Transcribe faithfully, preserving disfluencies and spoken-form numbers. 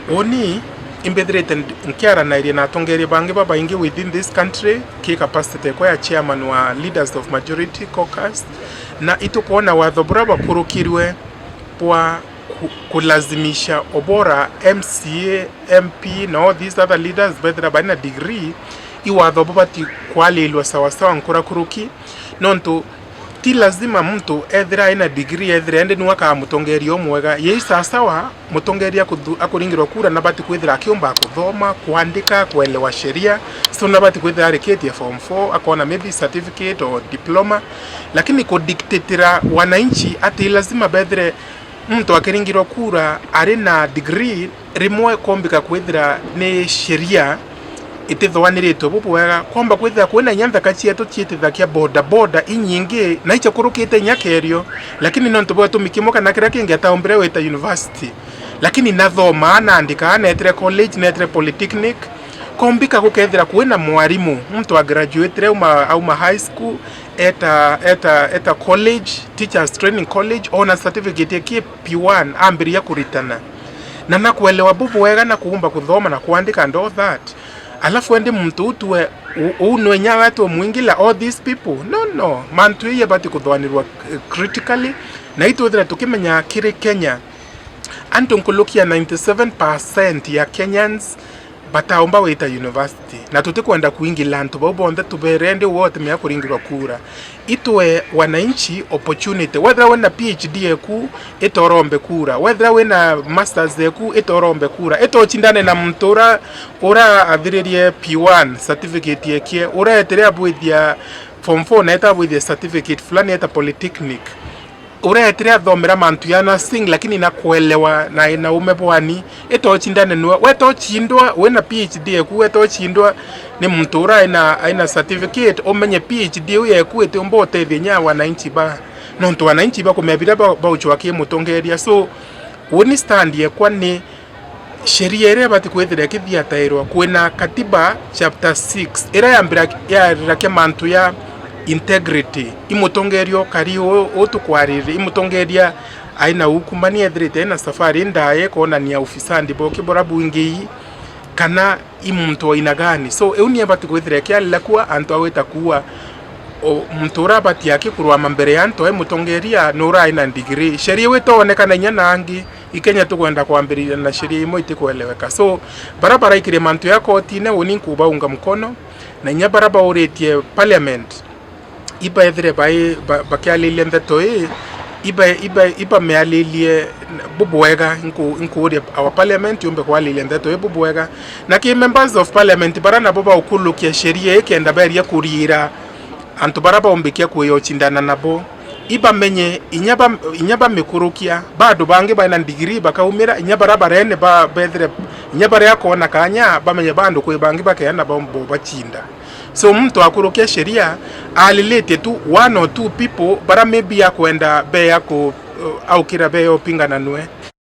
Uni imbithirite nkiaranairia na atongeria bangi babaingi within this country ki capacity ekwa ya chairman wa Leaders of Majority Caucus, na itukwona watho buria bakurukirwe bwa ku-, kulazimisha Obora M C A, M P na all these other leaders bethira bari na degree, i watho bubati kwalilwa sawasawa nkurakuruki, nontu ti lazima muntu ethira aina degree ethire ende niwe akaa mutongeria umwega. Yei sawasawa mutongeria akuthu-, akuringirwa kura nabati kwithira akiumba kuthoma, kuandika, kuelewa sheria, so nabati kwithira arikitie form four, akona maybe certificate or diploma, lakini kudictatira wananchi ati lazima bethire muntu akiringirwa kura ari na degree, rimwe kombika kwithira ni sheria itithwaniritwe bubwega. Komba kwithira kwina inya nthaka cietu ciitithagia boda boda inyingi na icakurukite inya kerio, lakini nontu bwa gitumi kimwe kana kiria kingi ataombire wita university, lakini nathomaa, naandikaa, neetire college, neetire polytechnic. Kombika gukethira kwina mwarimu, muntu a graduatire auma, auma high school, eta, eta, eta college, teachers training college, ona certificate ya K P one, ambiriria kuritana na nakuelewa bubwega na kuumba kuthoma na kuandika and all that. Alafu ende muntu uu tue u-, uu nwe inya we tumwingila all these people? No, no, mantu ii yabati kuthwanirwa, eh, critically, na itwithira tukimenya kiri Kenya antu nkuluki ya ninety seven percent ya Kenyans bataumba wita university, na tutikwenda kuingila antu bau bonthe tubere ndi wote mea kuringirwa kura. Itwe wananchi opportunity. Wethira wina P H D eku, ita urombe kura. Wethira wina masters eku, ita urombe kura. Ita uchindane na muntu ura, ura athiririe P one certificate ekie, ura etire abwithia form four na eta abwithia certificate fulani eta polytechnic, uretire athomera mantu ya nursing, lakini na kuelewa na ina ume bwani, ita uchindane nwe. Weta uchindwa wina P H D eku, weta uchindwa ni muntu ura aina, aina certificate, umenye P H D iu yeku itiumba utethia inya wananchi ba, nontu wananchi bakumea biria ba, bauchwa ki mutongeria. So, uni stand yekwa ni sheria iria ibati kwithira ikithiatairwa. Kwina katiba chapter six iria yambira, yarirakia mantu ya integrity. I mutongeria ukari u, u tukwariria, i mutongeria aina ukumani ethirite aina safari ndaye kuonania ufisadi boki bora bwingi, kana i muntu wa aina gani. So iu ni ibati kwithira ikiarira kuwa antu a gwita kuwa, o, muntu ura abati aki kurwama mbere ya antu ai mutongeria nura aina degree. Sheria iu itoonekana inya na angi. I Kenya tukwenda kwambiriria na sheria imwe itikueleweka. So, bara baraikirie mantu ya kotine, uni nkubaunga mkono, na inya bara bauritie parliament, ibaethire bai, ba, bakialilia ndeto ii, iba, iba, ibamealilie bubwega. Nku, nkuuria our parliament yumbe kwalilia ndeto ii bubwega. Na ki members of parliament bara nabo baukulukia sheria ii kenda beria kuriira antu bara baumbikia kwiyocindana nabo, ibamenye inya ba, inya bamikurukia, bandu bangi baina ndigiri bakaumira, inya bara barene ba, bethire, inya baria akoona kanya, bamenye bandu kwi bangi bakeana bo, bo bacinda. So muntu akurukia sheria alilitie tu one or two people bara maybe akwenda beya ku, aukira beya upingana nwe.